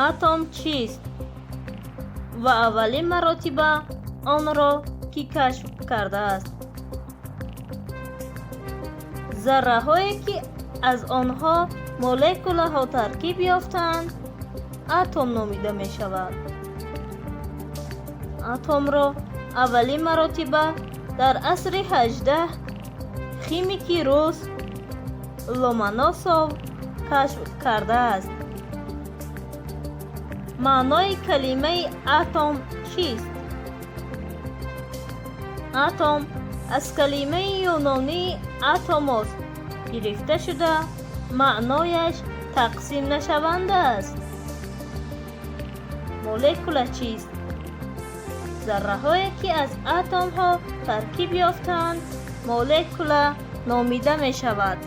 Атом чист ва аввалин маротиба онро кӣ кашф кардааст? Зарраҳое, ки аз онҳо молекулаҳо таркиб ёфтаанд, атом номида мешавад. Атомро аввалин маротиба дар асри 18 химики рус Ломоносов кашф кардааст. Маънои калимаи атом чист? Атом аз калимаи юнонии атомос гирифта шуда, маънояш тақсимнашаванда аст. Молекула чист? Зарраҳое, ки аз атомҳо таркиб ёфтаанд, молекула номида мешавад.